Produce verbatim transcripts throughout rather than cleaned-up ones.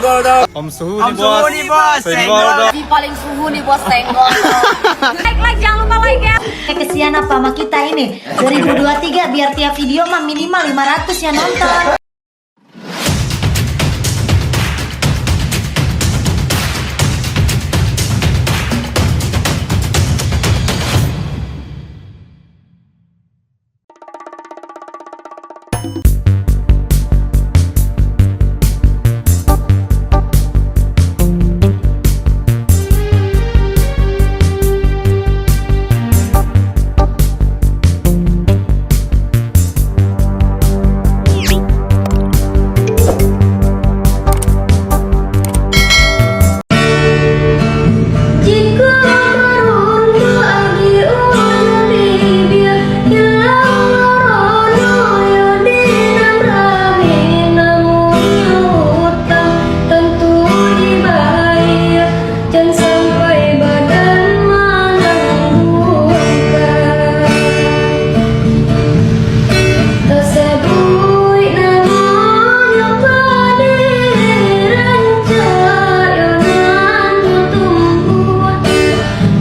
Om Suhu nih, Bos. Senggol dong. Di paling suhu nih, Bos, senggol dong. Like, like, jangan lupa like ya. Eh, kesian apa sama kita ini? Dua ribu dua tiga, biar tiap video mah minimal lima ratus yang nonton. Jan sampai badan manangguangkan. Tasabuik namonyo padi, rancak yo nan batumbuah.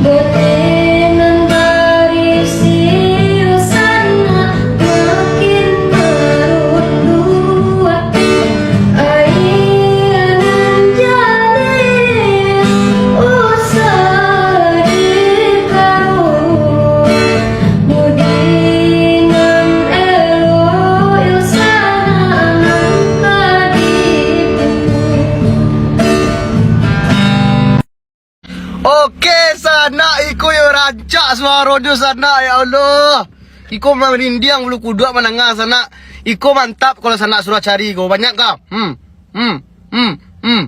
Bateh nan barisi yo sanak makin marunduah. Aia nan jadi usah ditaruah, budi nan elok yo sanak nan ka ditumbuah. Oke, sanak, iko yo rancak suaronyo, sanak, ya Allah. Iko marindiang bulu kuduak mandanga, sanak. Iko mantap kalau sanak suruah cari ko. Banyak ka? Hmm. Hmm. Hmm. Hmm.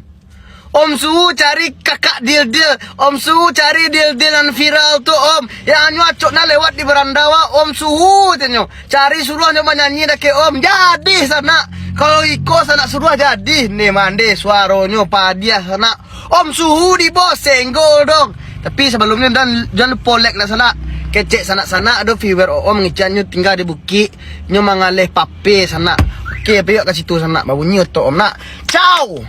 Om Suhu cari kakak Dil-Dil. Om Suhu cari Dil-Dil nan viral tu, Om. Yang anyo acok nan lewat di baranda wa, Om Suhu, tanyo. Cari suruah nyo manyanyi dakek Om. Jadi, sanak. Kalau iko sanak suruah jadi. Ni mande suaronyo padiah, sanak. Om Suhu di bos, senggol dong. Tapi sabalumnyo, dan jan lupo like nak sanak. Kecek sanak-sanak ado viewer Om ngecek nyo tingga di bukik, nyo mangaleh pape sanak. Oke, piyok ka situ sanak, babunyi oto Om nak. Ciao.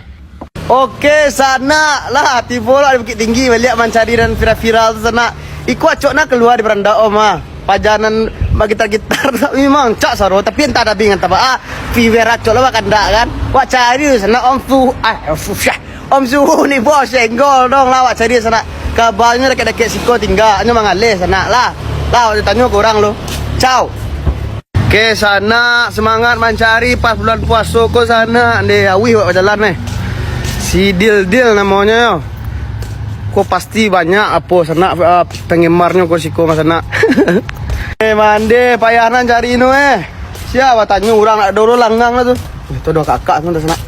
Oke, sanak lah, tibo lah di Bukittinggi, baliak mancari nan viral-viral tu sanak. Iko acok nak kalua di baranda Om ah. Paja nan bagitar-gitar, memang rancak suaro, tapi antah tabing antah baa. Viewer acok lah bakandak kan. Wak cari sanak Om Suhu, ah, Om Suhu, Syah. Om Suhu ni bos, senggol dong lah wak cari sanak. Kabanyo dakek-dakek siko tingga, nyo mangaleh sanak lah. Lah, wak tanyo ka urang lo. Ciao. Oke, sanak, semangat mancari pas bulan puaso ko sanak. Ndeh, awih wak bajalan neh. Si Dil-Dil namonyo yo. Ko pasti banyak apo sanak, ah, penggemarnyo ko siko mah sanak. Eh, mande payah nan cari ino eh. Sia batanyo urang nak doro langang lah tu. Eh, tu ado kakak tu sanak.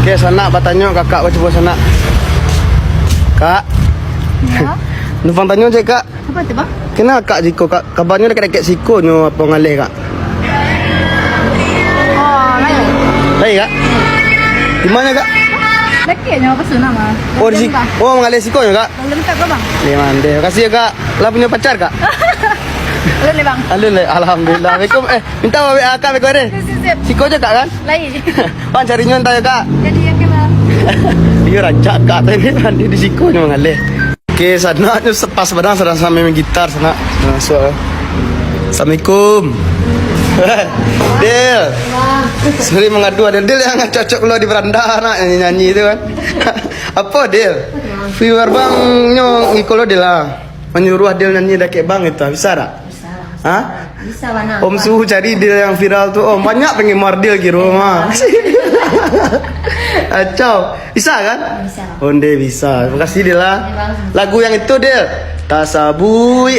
Oke, sanak batanyo kakak ko cubo sanak. Kak. Ya. Numpang tanyo cek, Kak. Apa tu, Bang? Kena kak jiko kak, kabanyo dakek-dakek siko nyo apo ngaleh kak? Oh, lain. Lain kak? Di mana kak? Dakek nyo apa sana mah? Oh, di siko. Oh, mangaleh siko nyo kak? Belum tak kau, Bang? Di mana? Makasih ya kak. Lah punyo pacar kak? Belum deh, Bang. Alun leh. Alhamdulillah. Assalamualaikum. Eh, minta bawa akak beko deh. Sip, sip, sip. Siko je kak kan? Lain. Bang cari nyo entah ya kak. Jadi ya ke, Bang? Iyo rancak kak tadi mandi di siko nyo mangaleh. Oke, sanak nyo sepas badang sadang sambil main gitar sanak. Nah, so, Assalamualaikum. Dil. Sorry mangadu ado Dil yang cocok keluar di beranda nak nyanyi-nyanyi tu kan. Apa Dil? Viewer bang nyo ngiko lo Dil lah. Manyuruh Dil nyanyi dakek bang itu. Bisa tak? Bisa lah. Ha? Bisa lah, nah. Om Suhu cari Dil yang viral tu. Oh, banyak penggemar Dil kiro mah. Acau. Bisa kan? Bisa. Onde bisa. Makasih Dil lah. Oke, Bang. Lagu yang itu Dil. Tasabui.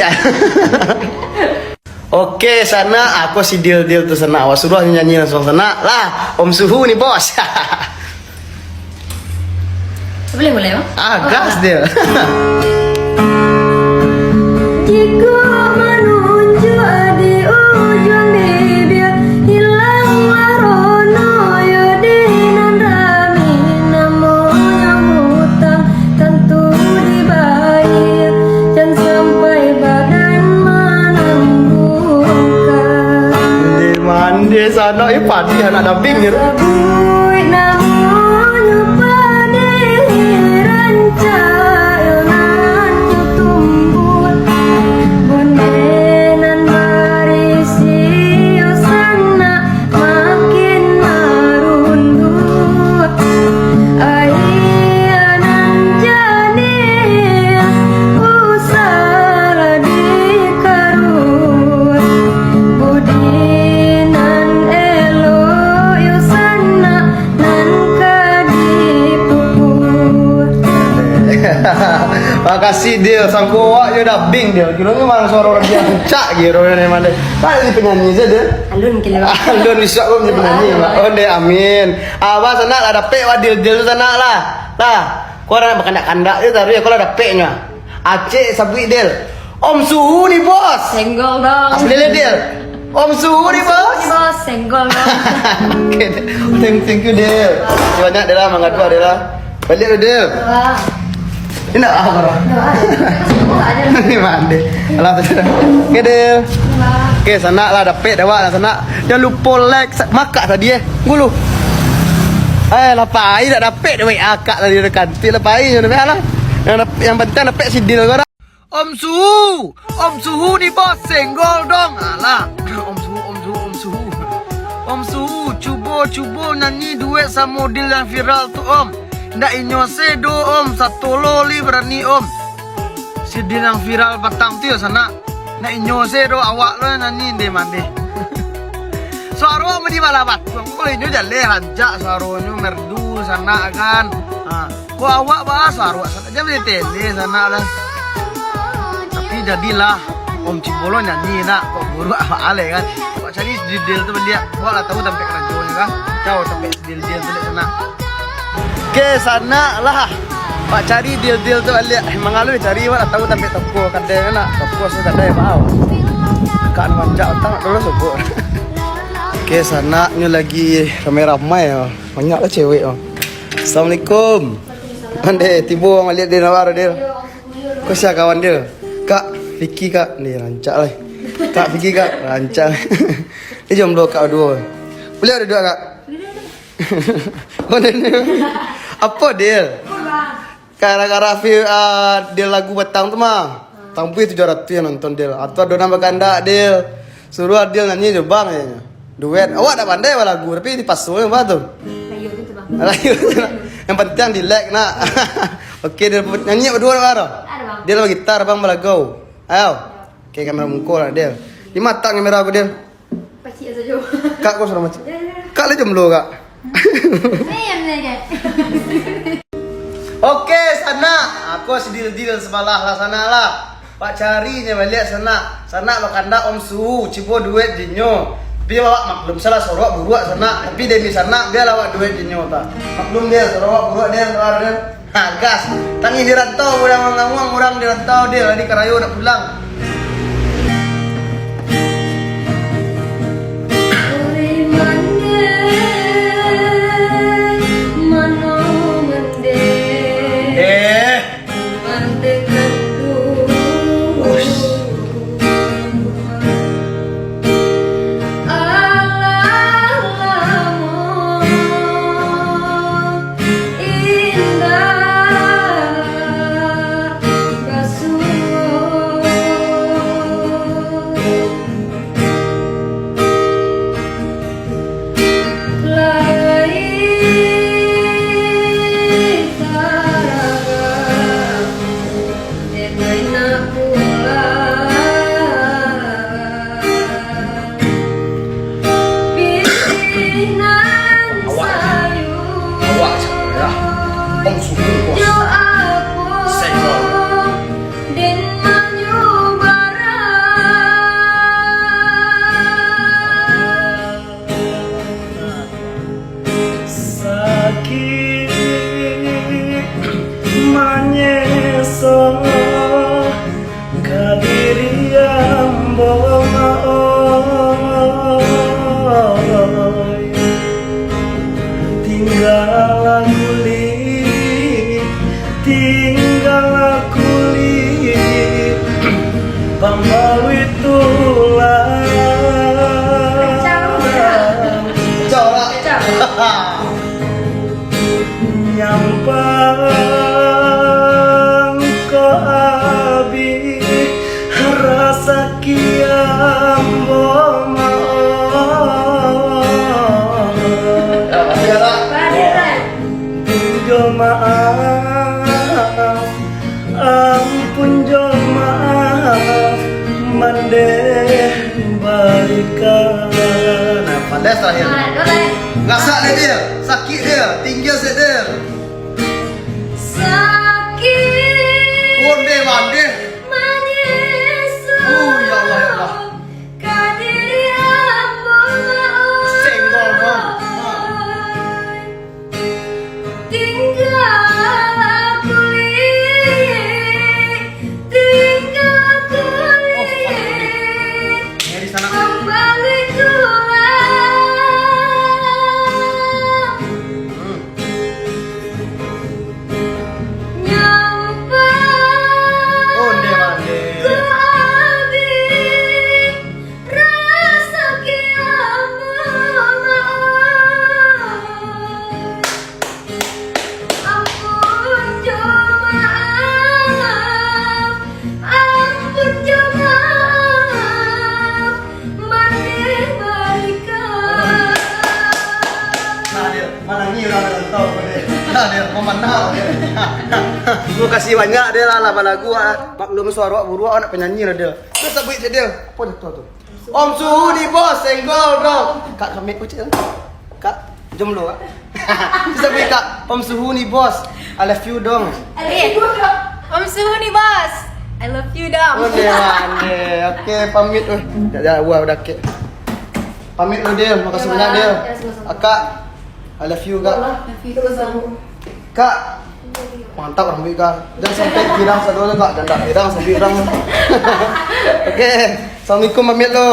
Oke, sanak, aku si Dil Dil tu sanak. Awak suruh nyanyi langsung sanak lah. Om Suhu ni bos. Boleh, boleh, Bang? Ah, gas dia. Jiko manunjuak di ujuang bibia, ilang warono yo di nan rami, namonyo hutang tantu dibayia, jan sampai badan manangguangkan. Mande, mande, sanak, eh, padi anak daping ni. Sabuik namonyo padi. Kasih Dil, sangko awak jo dubbing Dil. Kiro ni mah suaro rancak kiro ni mah Dil. Kan jadi penyanyi sajo Dil. Alun kiro. Alun isuak kau jadi penyanyi. Alun. Onde amin. Abah sanak lah dapek wak Dil-Dil tu sanak lah. Lah. Kau orang bakandak-kandak je taruih kau lah dapeknyo. Acek sabuik Dil. Om Suhu ni bos. Senggol dong. Asli Dil. Om Suhu ni bos. Ni bos, senggol dong. Oke, Dil. Thank, thank you Dil. Makasih banyak Dil lah, mangadu Dil lah. Baliak dulu Dil. Wah. Indak ah, bro. Doa aja. Ni mande. Alah, oke Dil. Wah. Oke, sanak lah, dapek dek awak lah sanak. Jangan lupo like, sa-, makak tadi eh. Gulu. Eh, lah pai dak dapek dek akak tadi tu kan. Ti lah pai nyo lah. Yang dap-, yang penting dapek si Dil ko dah. Om Suhu, Om Suhu ni bos, senggol dong. Alah, Om Suhu, Om Suhu, Om Suhu. Om Suhu, cubo, cubo nyanyi duet samo Dil yang viral tu, Om. Ndak inyo se do, Om, satolo li barani, Om. Si Dil yang viral patang tu yo, sanak. Ndak inyo se do, awak lo yang nyanyi, nde mande. Suaro mah di bala batu, kalau inyo jaleh rancak suaronyo, merdu, sanak kan. Ha. Kok awak baa suaro awak sanak, jan batele-tele sanak lah. Tapi jadilah, Om Cibolo nyanyi nak, kok buruak awak alai kan. Awak cari si Dil-Dil tu baliak, awak lah tahu tampek karajonyo kan. Tahu tampek si Dil-Dil tu dek sanak. Oke, sanak lah. Awak cari Dil-Dil tu baliak. Emang alun cari, awak lah tahu tampek toko kadai nak. Toko su kadai baa. Kak nak mancak otak nak dulu subuh. Oke, sanak nyo lagi ramai-ramai yo. Banyak lah cewek yo. Assalamualaikum. Ande, tibo urang baliak Dil, nawar Dil. Ko sia kawan Dil? Kak Vicky, Kak. Ni rancak lah. Kak Vicky, Kak. Rancak. Ni jomblo Kak duo. Buliah duduak, Kak? Mana ni? Apo, Dil? Gara-gara vi-, ah, Dil lagu patang tu mah. Tampuih tujuah ratuih yang nonton, Dil. Atau ado nan bakandak, Dil. Suruah Dil nyanyi jo bang, katonyo. Duet. Awak dak pandai balagu, tapi dipaso jo bang tu. Layu tu, Bang. Layu tu. Yang penting di-like nak. Oke, Dil nyanyi baduo dak, Bang? Ado, Bang. Dil bagitar, bang balagau. Ayo. Oke, kamera muko lah, Dil. Di mata kamera aku, Dil. Pacik sajo. Kak, kau sudah macam. Ya, ya, ya. Kak lah jomblo, Kak. Oke, sanak. Aku si Dil-Dil sabalah lah, sanak lah. Pak cari nyo baliak sanak. Sanak bakandak Om Suhu, cubo duet jo inyo. Tapi awak maklum salah, suaro awak buruak sanak. Tapi demi sanak, bialah awak duet jo inyo ta. Maklum Dil, suaro awak buruak Dil, luar Dil. Ha, gas. Tangih di rantau, urang mangamuang, urang di rantau Dil, lari karayo nak pulang. Eh. Awak, awak, Om Suhu, bos. Senggol. Sakik manyeso kadiri ambo, Mak, oi. Tinggalah kulik, tinggalah kulik pambaluik tulang. Kacau, kacau. Nyampang ko abih rasaki ambo, Mak. Ampun jo maaf, ampun jo maaf, mandeh balikan. Nah, pandai terakhir. Ah, dua lain. Ngasak deh, Dil. Sakik, Dil. Tinggi sih, Dil. Sakik. Onde Pandai. Oh, ya Allah, ya Allah. Senggol dong. Ha. Tinggal kulik, tinggal kulik. Ini di sana. Kembali tulang. Hmm. Nyampang. Onde mande. Ku ambil rasa kiamat. Ampun jo maaf, ampun jo maaf, mandeh barikan. Nah, Del, manangih urang nonton ko, Del. Nah, Del, mamanah, Del. Terima kasih banyak, Del, lah, lah balagu, ah. Maklum suaro buruak, nak penyanyi lah, Del. Terus sabuik je, Del. Apa dah tu, tu? Om Suhu ni bos, senggol dong. Kak, kami ucil. Kak, jomblo, Kak. Sabuik, Kak. Om Suhu ni bos, I love you dong. Eh, Om Suhu ni bos, I love you dong. Onde mande. Oke, pamit. Weh, dah jauah dah, Kak. Pamit lu, Del. Makasih banyak, Del. Akak, I love you, Kak. Kak, mantap rambuik, Kak. Jangan sampai girang satu tu, Kak. Jangan girang sampai girang. Oke, assalamualaikum, pamit lo.